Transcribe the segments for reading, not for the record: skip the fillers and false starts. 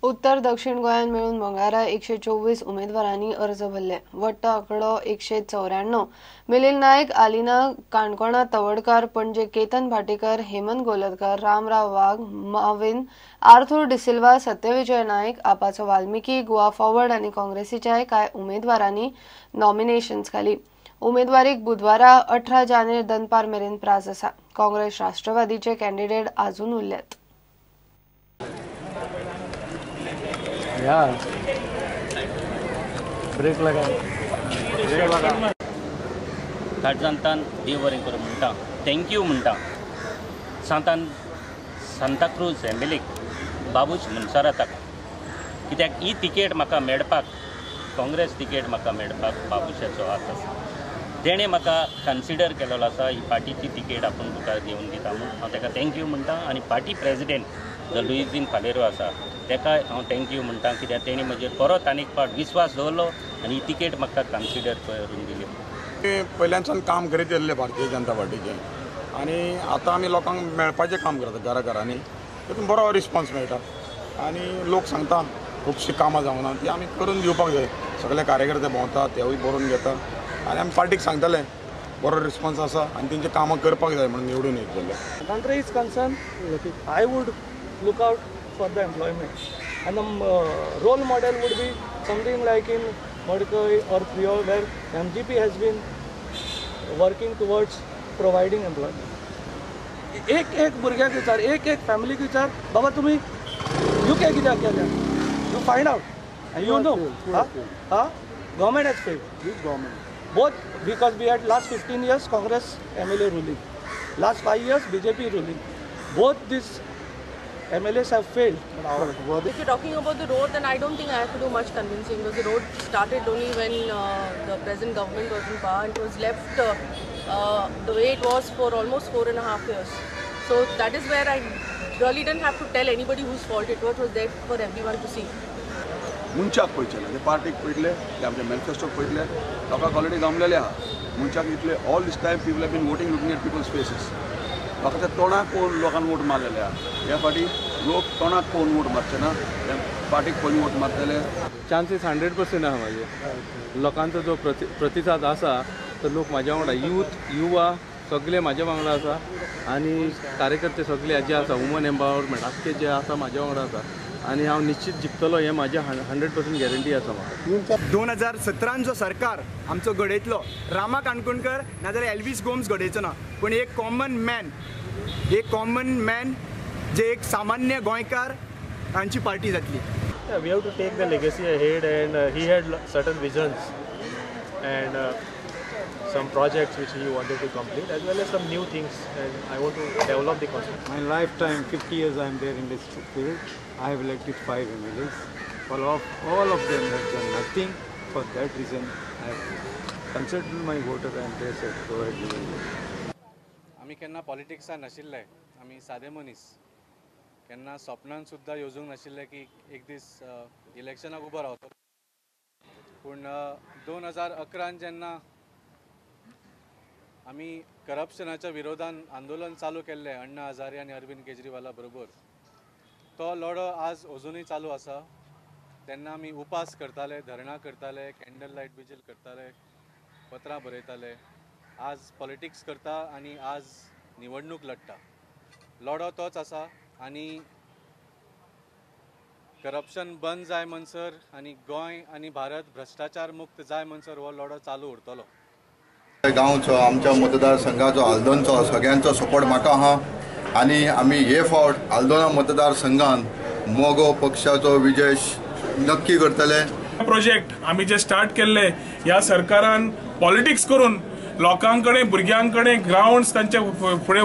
उत्तर दक्षिण गोंयांत मेळून मंगळारा 124 उमेदवारांनी अर्ज भरले. वट्ट आंकडो 194. मिलिंद नायक, आलिना काणकोणा तवडकार, पणजे केतन भाटीकर, हेमंत गोलतकर, रामराव वाघ, माविन, आर्थूर डिसिल्वा, सत्यविजय नायक, आपाचो वाल्मिकी, गोवा फॉरवर्ड आनी काँग्रेसीच्याय कांय उमेदवारांनी नॉमिनेशन्स घाली. उमेदवारीक बुधवारा 18 जानेर दनपार मेरेन प्रास आसा. काँग्रेस राष्ट्रवादीचे कॅन्डिडेट आजून उरल्यात. यार ब्रेक लगा काटजांतान देव बरें करूं म्हणटा, thank you म्हणटा. सांतान सांताक्रूज एमएलए बाबूश मुनसराताक, कित्याक ही तिकेट म्हाका मेळपाक, काँग्रेस तिकेट म्हाका मेळपाक बाबूशाचो हात आसा. तेणें म्हाका कन्सिडर केलेलो आसा, ही पार्टीची तिकेट आपूण तुका घेवन दिता म्हूण हांव ताका thank you म्हणटा. आनी पार्टी प्रेजिडेंट जो लुईझीन फालेरो आसा ताका हांव thank you म्हणटा, कित्याक तेणी म्हजेर परत आनी एक फावट विस्वास दवरलो आनी ही तिकेट म्हाका कन्सिडर करून दिली. पयल्यानच्यान काम करीत येयल्लें भारतीय जनता पार्टीचें आनी आतां आमी लोकांक मेळपाचें काम करता घरा घरांनी, तितून बरो रिस्पॉन्स मेळटा आनी लोक सांगता खुबशीं कामां जावना ती आमी करून दिवपाक जाय. सगळे कार्यकर्ते भोंवता, तेवूय बरोवन घेता आनी आमी पार्टीक सांगतले बरो रिस्पॉन्स आसा आनी तेंची कामां करपाक जाय म्हणून निवडून येत जाल्यार. Country is concern, I would look out for the employment and the role model would be something like in Madkai or Priol where MGP has been working towards providing employment. एक एक भुरग्याक विचार, एक एक फॅमिलीक विचार, बाबा तुमी युके कित्याक केल्या, you find out and you know. हा, government has failed. Which government? Both, because we had last 15 years Congress MLA ruling, last 5 years BJP ruling. Both these MLAs have failed. If you're talking about the road, then I don't think I have to do much convincing, because the road started only when the present government was in power and it was left the way it was for almost 4.5 years. So that is where I really didn't have to tell anybody whose fault it was there for everyone to see. मनशाक पळयचें ना, ते पार्टीक पळयतले, ते आमचे मॅनिफेस्टोक पळयतले, लोकांक already जमलेले आहा. मनशाक इतले all this time people have been voting looking at people's faces. लोकांच्या तोंडाक पळोवन लोकांक वोट मारलेले आहा. ह्या फावटी लोक तोंडाक पळोवन वोट मारचे ना, पार्टीक पळोवन वोट मारतले. चान्सीस 100% आहा म्हाजे. लोकांचो जो प्रतिसाद आसा तो लोक म्हाज्या वांगडा, यूथ युवा सगळे म्हाज्या वांगडा आसा आनी कार्यकर्ते सगळे जे आसा, वुमन एम्पावरमेंट आख्खे जे आसा म्हाज्या वांगडा आसा आनी हांव निश्चित जिखतलो हें म्हाजें 100% गॅरंटी आसा म्हाका. 2017 जो सरकार आमचो घडयतलो, रामा काणकोणकर नाजाल्यार एल्वीस गोम्स घडयचो ना, पूण एक कॉमन मॅन, एक कॉमन मॅन जे एक सामान्य गोंयकार तांची पार्टी जातली. We have to take the legacy ahead, and he had certain visions and some projects which he wanted to complete, as well as some new things, and I want to develop the constitution. My lifetime, 50 years I am there in this field. I have elected 5 MLAs. All of them have done nothing. For that reason, I have consulted my voter and they said, go ahead, you will vote. आमी केन्ना पॉलिटिक्सान नाशिल्ले, आमी सादे मनीस, केन्ना स्वप्नान सुद्दां येवजूंक नाशिल्लें की एक दीस इलेक्शनाक उबो रावतलो. पूण 2011 जेन्ना आमी करप्शनाच्या विरोधान आंदोलन चालू केल्लें अण्णा हजारे आनी अरविंद केजरीवाला बरोबर, तो लढो आज अजुनूय चालू आसा. तेन्ना आमी उपास करताले, धरणां करताले, कॅन्डल लायट विजील करताले, पत्रां बरयताले. आज पॉलिटिक्स करता आनी आज निवडणूक लढटा. लढो तोच आसा आनी करप्शन बंद जाय म्हणसर आनी गोंय आनी भारत भ्रश्टाचार मुक्त जाय म्हणसर हो लढो चालू उरतलो. गांवचो, आमच्या मतदारसंघाचो, आल्दोनचो सगळ्यांचो सपोर्ट म्हाका आहा आनी आमी हे फावट आल्दोना मतदारसंघान मगो पक्षाचो विजय नक्की करतले. प्रोजेक्ट आमी जे स्टार्ट केल्ले ह्या सरकारान पॉलिटिक्स करून लोकांकडे, भुरग्यांकडे ग्रावंड्स तांचे फुडें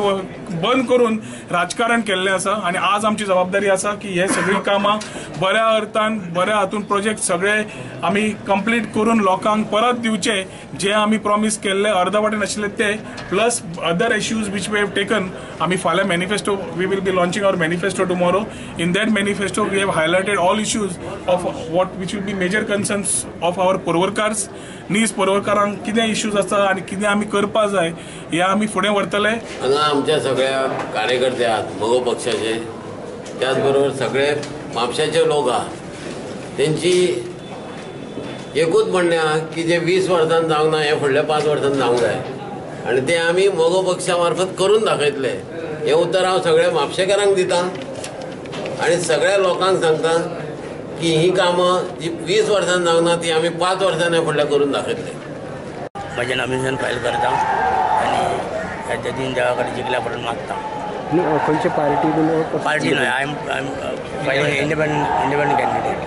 बंद करून राजकारण केल्लें आसा आनी आज आमची जबाबदारी आसा की हे सगळीं कामां बऱ्या अर्थान, बऱ्या हातून प्रोजेक्ट सगळे आमी कंप्लीट करून लोकांक परत दिवचे, जे आमी प्रॉमीस केल्ले अर्दवाटे नाशिल्ले ते, plus other issues which we have taken. आमी फाल्यां manifesto, we will be launching our manifesto tomorrow. In that manifesto we have highlighted all issues of what which will be major concerns of our Porvorimkars. नीज पोरवरकारांक कितें issues आसा आनी कितें आमी करपा जाय हें आमी फुडें व्हरतले. हांगा आमच्या सगळ्या कार्यकर्ते आहात मगो पक्षाचे, त्याच बरोबर सगळे म्हापशाचे लोक आहा तेंची एकूच म्हणणें आहा की जे 20 वर्सां जावंक ना हें फुडल्या 5 वर्सां जावंक जाय आनी तें आमी मगो पक्षा मार्फत करून दाखयतले. हें उतर हांव सगळ्या म्हापशेकारांक दिता आनी सगळ्या लोकांक सांगता की ही कामां जी 20 वर्सां जावंक ना ती आमी 5 वर्सांनी फुडल्या करून दाखयतले. म्हजें नॉमिनेशन फायल करता आनी ह्या जदीन देवा कडेन जिखल्या पर्यंत मागता. खंयचे पार्टी पार्टी न्हय, I am filing independent candidate.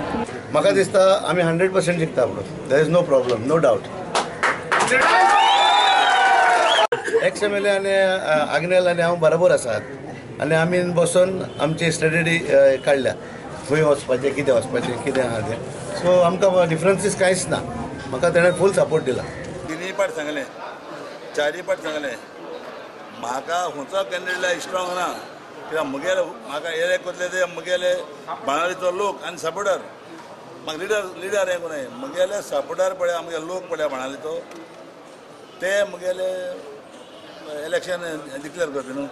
म्हाका दिसता आमी 100% जिखता म्हणून. There is no problem, no doubt. Ex MLA आनी आग्नेल आनी हांव बरोबर आसात आनी आमी बसून आमची स्ट्रेटजी काडल्या खंय वचपाचें, कितें वचपाचें, कितें आहा तें. सो आमकां डिफरन्सीस कांयच ना. म्हाका तेणें फूल सपोर्ट दिला. तिनूय पाट सांगलें, चारूय पाट सांगलें, म्हाका खंयचो कॅन्डिडेट स्ट्रॉंग ना कित्याक म्हगेले म्हाका एलेक्ट करतले ते म्हगेले बाणावलीचो लोक आनी सपोर्टर. म्हाका लिडर लिडर हें कोण म्हगेले सपोर्टर पळय, म्हगे लोक पळय बाणावलीचो, ते म्हगेले इलेक्शन डिक्लेअर करता न्हू.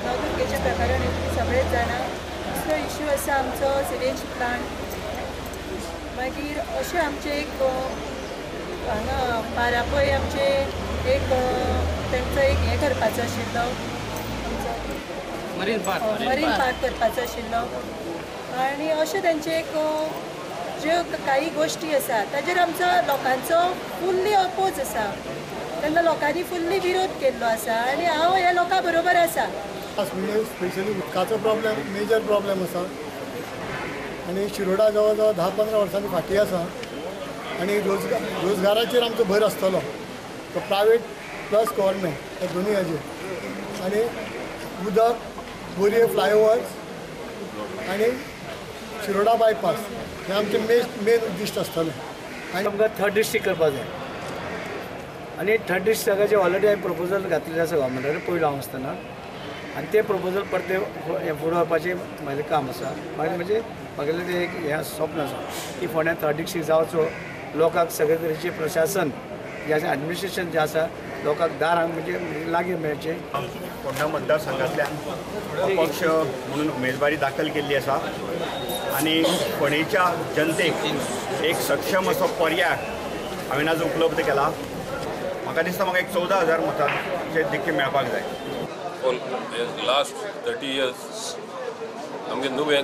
नवदुर्गेचें प्रकरण हें तुमी सगळेच जाणा. दुसरो इश्यू आसा आमचो सिवेज प्लांट. मागीर अशें आमचें एक हांगा बारापय आमचें एक तांचो एक हें करपाचो आशिल्लो, आमचो मरीन पार्क करपाचो आशिल्लो. आनी अशें तांचें एक ज्यो काही गोश्टी आसा ताजेर आमचो लोकांचो फुल्ली अपोज आसा. तेन्ना लोकांनी फुल्ली विरोध केल्लो आसा आनी हांव ह्या लोकां बरोबर आसा. म्हणजे स्पेशली उदकाचो प्रॉब्लेम मेजर प्रॉब्लेम आसा आनी शिरोडा जवळ जवळ 10-15 वर्सांनी फाटीं आसा आनी रोजगाराचेर आमचो भर आसतलो, तो प्रायवेट प्लस गव्हर्मेंट ह्या दोनूय हाजेर. आनी उदक, बोरये फ्लायओवर्स आनी शिरोडा बायपास हें आमचें मेन उद्दिश्ट आसतलें. आनी आमकां थर्ड डिस्ट्रिक्ट करपाक जाय आनी थर्ड डिस्ट्रिक्टाचें ऑलरेडी हांवें प्रपोजल घातलेलें आसा गव्हर्मेंटान पयलो हांव आसतना आनी तें प्रपोजल परतें फुडें व्हरपाचें म्हाजें काम आसा. मागीर म्हणजे म्हागेलें तें एक हें स्वप्न आसा की फोंड्यां थर्ड डिस्ट्रिक्ट जावचो, लोकांक सगळे तरेचें प्रशासन जें आसा, एडमिनिस्ट्रेशन जें आसा लोकांक दारांक म्हणजे लागीं मेळचें. फोंडा मतदारसंघांतल्यान अपक्ष म्हणून उमेदवारी दाखल केल्ली आसा आनी फोंडेच्या जनतेक एक सक्षम असो पर्याय हांवें आज उपलब्ध केला. म्हाका दिसता म्हाका एक 14,000 मतांचे देखील मेळपाक जाय. For last 30 years आमगे नुवें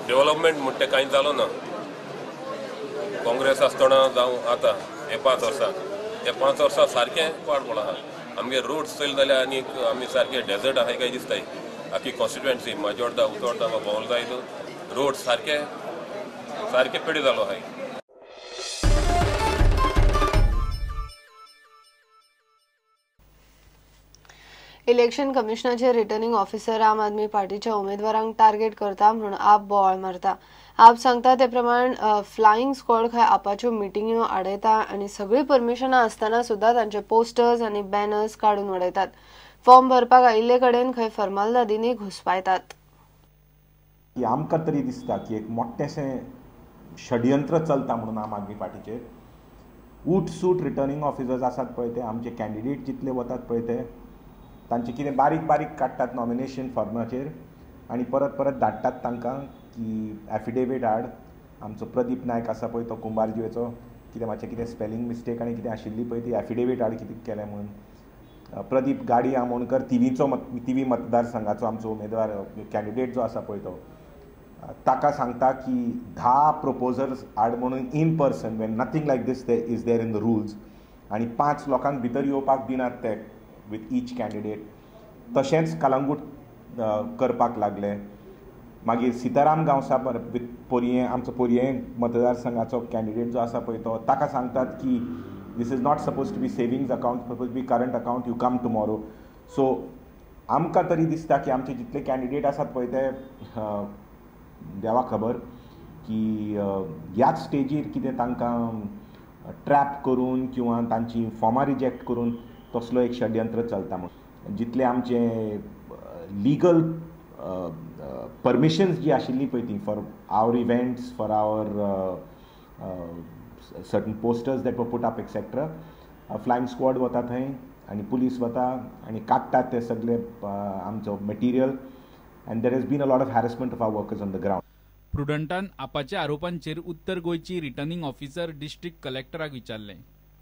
डेव्हलपमेंट म्हणटा तें कांय जालो ना. काँग्रेस आसतना जावं आतां हे 5 वर्सां, हे 5 वर्सां सारकें पाड पडलां आहा. आमगे रोड्स चोयले जाल्यार आनी आमी सारके डेजर्ट आहाय काय दिसताय. आखी कॉन्स्टिट्युएन्सी माजोर्डा, उतोर्डा वा भोंवल जाय रोड सारके सारके पेडे जालो आहाय. इलेक्शन कमिशनाचे रिटर्निंग ऑफिसर आम आदमी पार्टीच्या उमेदवारांक टार्गेट करता म्हणून आप बोवाळ मारता. आप सांगता ते प्रमाण फ्लाइंग स्क्वॉड खंय आपाच्यो मिटिंग्यो आडयता आनी सगळीं परमिशनां आसतना सुद्दां तांचे पोस्टर्स आनी बॅनर्स काडून उडयतात. फॉर्म भरपाक आयिल्ले कडेन खंय फर्मालदादींनी घुसपायतात. आमकां तरी दिसता की एक मोठेशें षडयंत्र चलता म्हणून आम आदमी पार्टीचेर. उठसूट रिटर्निंग ऑफिसर्स आसात पळय ते आमचे कॅन्डिडेट जितले वतात पळय ते तांचे कितें बारीक बारीक काडटात नॉमिनेशन फॉर्माचेर आनी परत परत धाडटात तांकां की एफिडेवीट हाड. आमचो प्रदीप नायक आसा पळय तो कुंभारजुवेचो, कितें मातशें कितें स्पेलिंग मिस्टेक आनी कितें आशिल्ली पळय ती एफिडेवीट हाड कितें केलें म्हणून. प्रदीप गाडी आमोणकर तिवीचो तिवी मतदारसंघाचो आमचो उमेदवार कॅन्डिडेट जो आसा पळय तो ताका सांगता की 10 प्रपोजल्स हाड म्हणून in person when nothing like this is there in the rules. आनी 5 लोकांक भितर येवपाक दिनात ते विथ ईच कॅन्डिडेट. तशेंच कलंगूट करपाक लागले. मागीर सीताराम गांवसा विथ पोरयें, आमचो पोरयें मतदारसंघाचो कॅन्डिडेट जो आसा पळय तो ताका सांगतात की this is not suppose to be savings account, suppose be current account, you come tomorrow. So आमकां तरी दिसता की आमचे जितले कॅन्डिडेट आसात पळय ते देवा खबर की ह्याच स्टेजीर कितें तांकां ट्रॅप करून किंवा तांची फॉर्मां रिजेक्ट करून तसलो एक षडयंत्र चलता म्हणून. जितले आमचे लिगल परमिशन्स जी आशिल्ली पळय ती for our events, for our certain posters that were put up etcetera, flying squad वता थंय आनी पुलीस वता आनी काडटात ते सगळे आमचो material. And there has been a lot of harassment of our workers on the ground. प्रुडंटान आपाच्या आरोपांचेर उत्तर गोंयची रिटर्निंग ऑफिसर डिस्ट्रिक्ट कलेक्टराक विचारलें.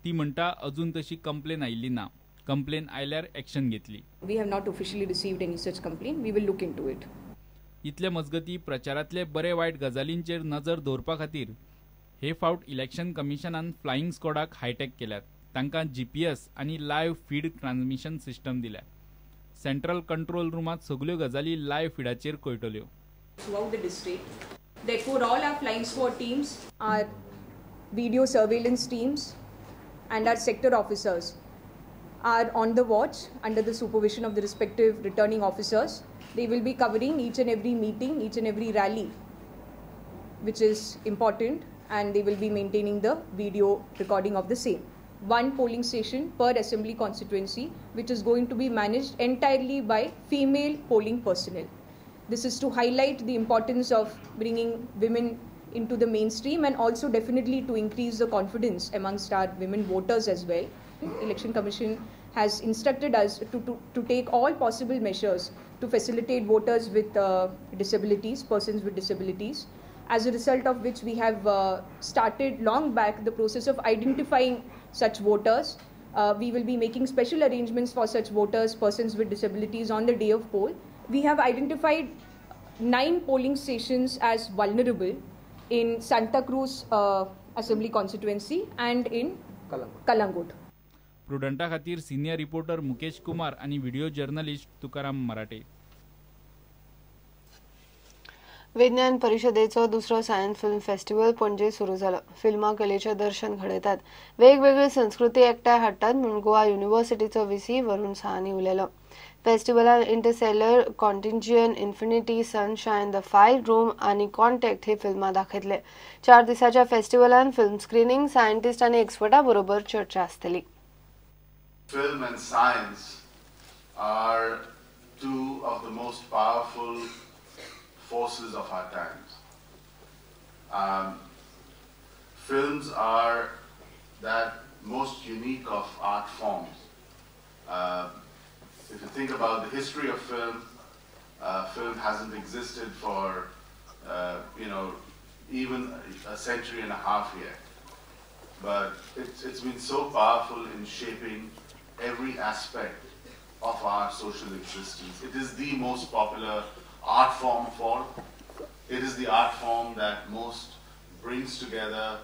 ती म्हणटा अजून तशी कंप्लेन आयिल्ली ना, कंप्लेन आयल्यार एक्शन घेतली. We have not officially received any such complaint. We will look into it. इतले मजगती प्रचारांतले बरे वायट गजालींचेर नजर दवरपा खातीर हे फावट इलेक्शन कमिशनान फ्लायिंग स्क्वॉडाक हायटेक केल्यात. तांकां GPS आनी लायव्ह फीड ट्रान्समिशन सिस्टम दिल्या. सेंट्रल कंट्रोल रुमांत सगल्यो गजाली live फीडाचेर कळटल्यो. Throughout the district. Therefore, all our flying squad teams, our video surveillance teams and our sector officers are on the watch under the supervision of the respective returning officers. They will be covering each and every meeting, each and every rally, which is important, and they will be maintaining the video recording of the same. One polling station per assembly constituency, which is going to be managed entirely by female polling personnel. This is to highlight the importance of bringing women into the mainstream and also definitely to increase the confidence amongst our women voters as well. Election Commission has instructed us to take all possible measures to facilitate voters with disabilities, persons with disabilities, as a result of which we have started long back the process of identifying such voters. We will be making special arrangements for such voters, persons with disabilities on the day of poll. We have identified 9 polling stations as vulnerable in Santa Cruz Assembly constituency and in Kalangut. प्रुडंटा खातीर senior reporter Mukesh Kumar आणि video journalist Tukaram मराठे. विज्ञान परिषदेचो दुसरो science film festival Panaji सुरू जालो. फिल्मां कलेचें दर्शन घडयतात, वेगवेगळी संस्कृती एकठांय हाडटात म्हूण गोवा युनिव्हर्सिटीचो व्हीसी वरुण सहानी उलयलो. फेस्टिवलान Interstellar, Contagion, Infinity, Sunshine, the File Room आनी कॉन्टॅक्ट ही फिल्मां दाखयतले. 4 दिसांच्या फेस्टिवलान फिल्म स्क्रिनींग, सायंटिस्ट आनी एक्सपर्टा बरोबर चर्चा आसतली. Film and science are two of the most powerful forces of our times. Films are that most unique of art forms. If you think about the history of film, film hasn't existed for even a century and a half yet. But it's been so powerful in shaping every aspect of our social existence. It is the most popular art form of all. It is the art form that most brings together,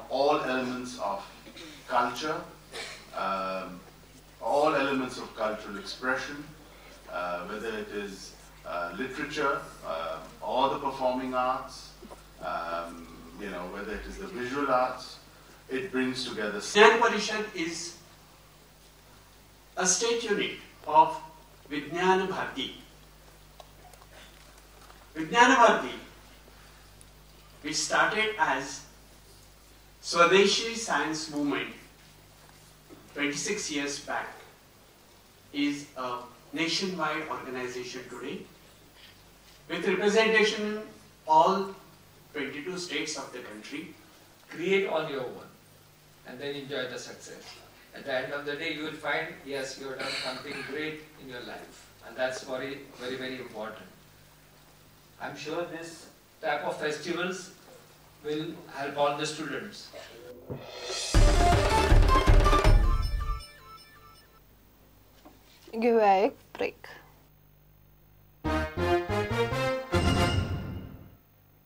all elements of culture, all elements of cultural expression, whether it is literature or the performing arts, whether it is the visual arts, it brings together. Vidnyan Parishad is a state unit of Vidnyan Bharati. Vidnyan Bharati, which started as Swadeshi Science Movement 26 years back, is a nationwide organization today with representation in all 22 states of the country. Create on your own and then enjoy the success. At the end of the day, you will find, yes, you have done something great in your life, and that's very, very, very important. I'm sure this type of festivals will help all the students. घेऊया एक break.